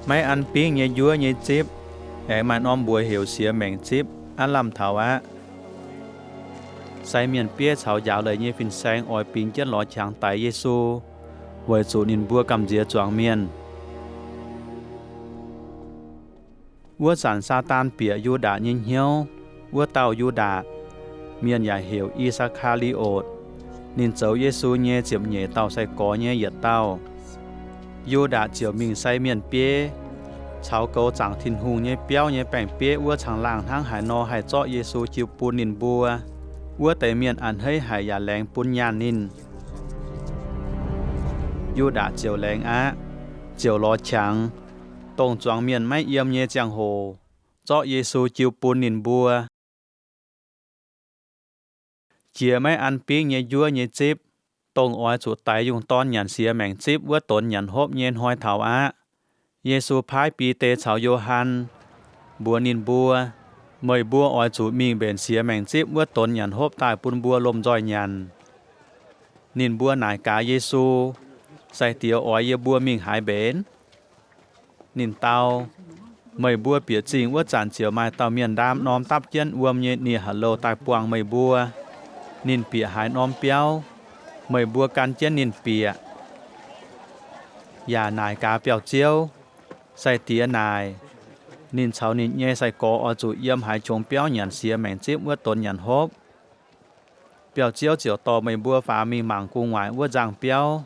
Maiv an bingv nyei njuov nyei zipv aengx maaih norm mbuox heuc siex maengc zipv aav lamh taux aqv. Sai mienh bieiv caux njaaux leiz nyei fin-saeng oix bingx jienv lorz qangx daix Yesu, weic zuqc ninh mbuo gamh nziex zuangx mienh. Wuov zanc Saadaan bieqc Yu^ndaatc nyei hnyouv. Wuov dauh Yu^ndaatc, mienh yaac heuc I^saa^kaa^li^otc, ninh zoux Yesu nyei ziepc nyeic dauh sai-gorx nyei yietc dauh. Yu^ndaatc ziouc mingh sai mienh bieiv caux goux zaangc Tin-Hungh nyei biauv nyei baeng-bieiv wuov caangh laangh hnangv haaix nor haih zorqv Yesu jiu bun ninh mbuo. Wuov deix mienh a'hneiv haic yaac laengz bun nyaanh ninh. Yu^ndaatc ziouc laengz aqv, ziouc lorz qangx, dongh zuangx mienh maiv yiem nyei ziangh hoc, zorqv Yesu jiu bun ninh mbuo. Jiex maiv an bingv nyei njuov nyei zipv, dongh oix zuqc daix yungh dorn nyanc siex maengc zipv wuov donx nyanc hopv nyei hnoi taux aqv. Yesu paaiv Bide caux Yo^han, mbuox ninh mbuo, Meih mbuo oix zuqc mingh mbenc siex maengc zipv wuov donx nyanc hopv daaih bun mbuo lomh nzoih nyanc. Ninh mbuo naaic gaax Yesu, Sai-Diex oix yie mbuo mingh haaix mbenc? Ninh dau, Meih mbuo bieqc zingh wuov zanc ziouc maaih dauh mienh ndaam norm dapv jienv wuom nyei nie-ha'louh daaih buangh meih mbuo. Ninh bieqc haaix norm biauv, meih mbuo gan jienv ninh bieqc. Yaac naaic gaax biauv-ziouv, Sai-Diex naaic, ninh caux ninh nyei sai-gorx oix zuqc yiem haaix qongx biauv nyanc siex maengc zipv wuov donx nyanc hopv. Biauv-ziouv ziouc dorh meih mbuo faaux mingh mangc gu'nguaaic wuov nzangh biauv,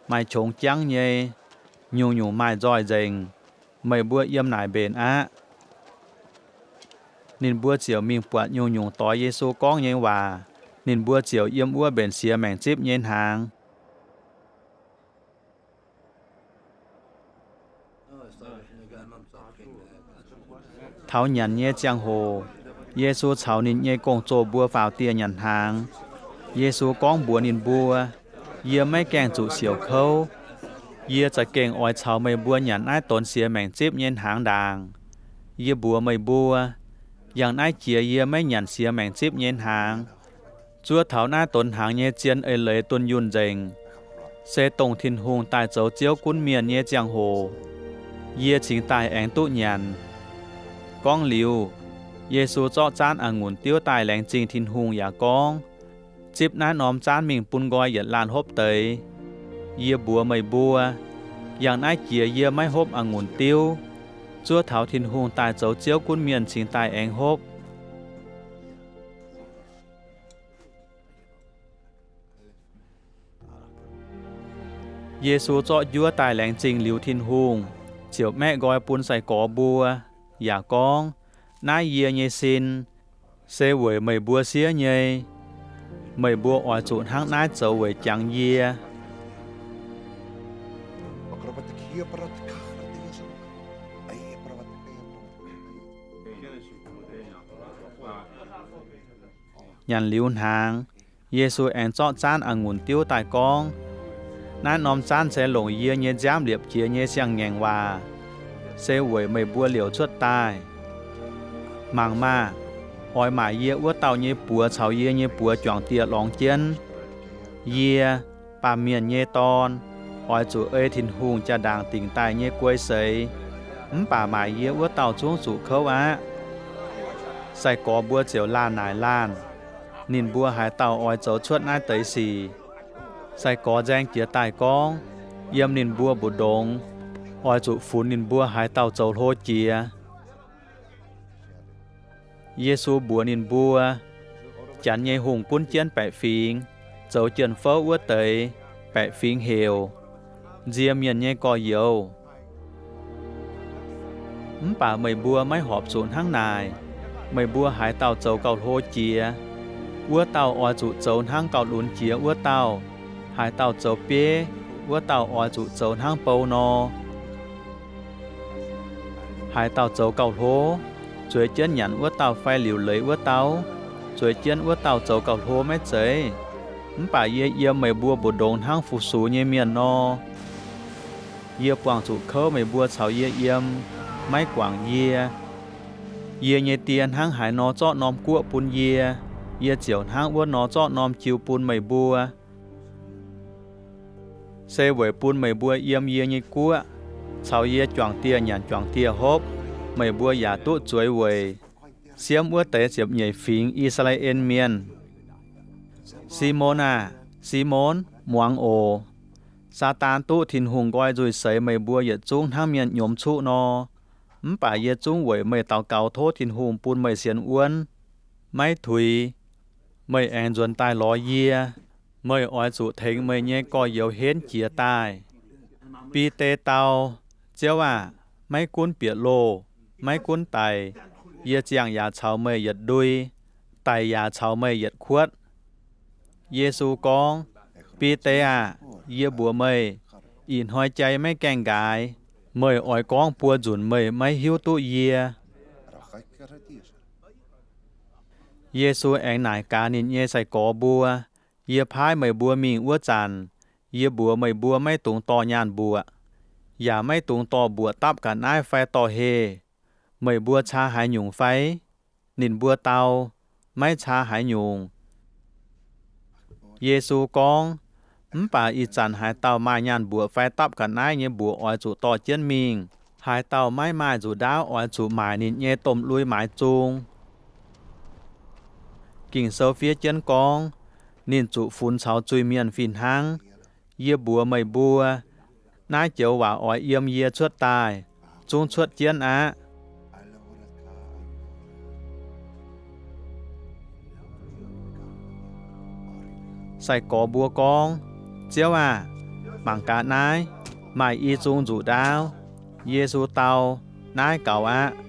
maaih qongx jangv nyei, nyungc-nyungc maaih nzoih nzengc. Meih mbuo yiem naaic mbenc aqv. Ninh mbuo ziouc mingh buatc nyungc-nyungc doix Yesu gorngv nyei waac. Ninh mbuo ziouc yiem wuov mbenc siex maengc zipv nyei hnaangx. Taux nyanc nyei ziangh hoc, Yesu caux ninh nyei gong-zoh mbuo faaux dieh nyanc hnaangx. Yesu gorngv mbuox ninh mbuo, Yie maiv gaengh zuqc siouc kouv. Yie za'gengh oix caux meih mbuo nyanc naaiv donx siex maengc zipv nyei hnaangx ndaangc. Yie mbuox meih mbuo, yangh naaiv jiex yie maiv nyanc siex maengc zipv nyei hnaangx, zuov taux naaiv donx hnaangx nyei zien eix leiz dunh yunh nzengc, se dongh Tin-Hungh daaih zoux Ziouv gunv mienh nyei ziangh hoc, yie cingx daaih aengx duqv nyanc. Gorngv liuz, Yesu zorqv zaanv a'ngunc diuv daaih laengz zingh Tin-Hungh yaac gorngv, Zipv naaiv norm zaanv mingh bun nqoi yietc laanh hopv deix. Yie mbuox meih mbuo, yangh naaiv jiex yie maiv hopv a'ngunc diuv, zuov taux Tin-Hungh daaih zoux Ziouv gunv mienh cingx daaih aengx hopv. Yesu zorqv njuov daaih laengz zingh liuz Tin-Hungh, ziouc maeqv nqoi bun sai-gorx mbuo, yaac gorngv, Naaiv yie nyei sin, se weic meih mbuo siev nyei. Meih mbuo oix zuqc hnangv naaiv zoux weic jangx yie. Nyanc liuz hnaangx, Yesu aengx zorqv zaanv a'ngunc diuv daaih gorngv, Naaiv norm zaanv se longc yie nyei nziaamv liepc jiez nyei siang-ngaengc waac, se weic meih mbuo liouc cuotv daaih. Mangc maah! Oix maaic yie wuov dauh nyei buoz caux yie nyei buoz juangc dieh lorngx jienv. Yie, Baamh Mienh nyei Dorn, oix zuqc ei Tin-Hungh jaa-ndaangc dingc daaih nyei guei seix, mv baac maaic yie wuov dauh zungv zuqc kouv aqv. Sai-gorx mbuo ziouc laanh naaic laanh, ninh mbuo haaix dauh oix zoux cuotv naaiv deix sic. Sai-gorx nzaeng jiex daaih gorngv, Yiem ninh mbuo mbu'ndongx, oix zuqc funx ninh mbuo haaix dauh zoux hlo jiex. Yesu mbuox ninh mbuo, Janx nyei hungh gunv jienv baeqc fingx, zoux jien-fouv wuov deix, baeqc fingx heuc, Nzie Mienh nyei Gorx-Youz. Mv baac meih mbuo maiv horpc zuqc hnangv naaic. Meih mbuo haaix dauh zoux gauh hlo jiex, wuov dauh oix zuqc zoux hnangv gauh lunx jiex wuov dauh. Haaix dauh zoux bieiv, wuov dauh oix zuqc zoux hnangv bou nor. Haaix dauh zoux gauh hlo, zueiz jienv nyanc wuov dauh fai liuc leiz wuov dauh? Zueiz jienv wuov dauh zoux gauh hlo maiv zeiz? Mv baac yie yiem meih mbuo mbu'ndongx hnangv fu-sux nyei mienh nor. Yie buangh zuqc kouv meih mbuo caux yie yiem, maiv guangc yie. Yie nyei Die hnangv haaix nor zorqv norm guoqv bun yie, yie ziouc hnangv wuov nor zorqv norm jiu bun meih mbuo. Se weic bun meih mbuo yiem yie nyei guoqv, caux yie juangc dieh nyanc juangc dieh hopv, meih mbuo yaac duqv zueiz weic siemv wuov deix ziepc nyeic fingx I^saa^laa^en Mienh. Simon aah! Simon, muangx oc. Saadaan duqv Tin-Hungh nqoi nzuih seix meih mbuo yietc zungv hnangv mienh nyiemz cuqv nor. Mv baac yie zungv weic meih daux gaux tov Tin-Hungh bun meih sienx wuonv, maiv tuix. Meih aengx nzuonx daaih lorz yie. Meih oix zuqc tengx meih nyei gorx-youz henv jiez daaih. Bide dau, Ziouv aah! Maiv gunv Bieqc^loh, maiv gunv daic, yie ziangh yaac caux meih yietc ndui, daic yaac caux meih yietc kuotv. Yesu gorngv, Bide aah! Yie mbuox meih, ih hnoi jai maiv gaengh nqaaix, meih oix gorngv buo nzunc meih maiv hiuv duqv yie. Yesu aengx naaic gaax ninh nyei sai-gorx mbuo, Yie paaiv meih mbuo mingh wuov zanc, yie mbuox meih mbuo maiv dungx dorh nyaanh mbuoqc, yaac maiv dungx dorh mbuoqc dapv ga'naaiv fai dorh heh. Meih mbuo caa haaix nyungc fai? Ninh mbuo dau, Maiv caa haaix nyungc. Yesu gorngv, Mv baac ih zanc haaix dauh maaih nyaanh mbuoqc fai dapv ga'naaiv nyei mbuoqc oix zuqc dorh jienv mingh. Haaix dauh maiv maaih nzuqc ndaauv oix zuqc maaic ninh nyei domh lui maaiz zung. Ging-Sou fiev jienv gorngv, Ninh zuqc funx caux zuiz-mienh fih hnangv. Yie mbuox meih mbuo, naaiv joux waac oix yiem yie cuotv daaih zungv cuotv jienv aqv. Sai-gorx mbuo gorngv, Ziouv aah! Mangc gaax naaiv, maaih i zung nzuqc ndaauv. Yesu dau, Naaiv gaux aqv.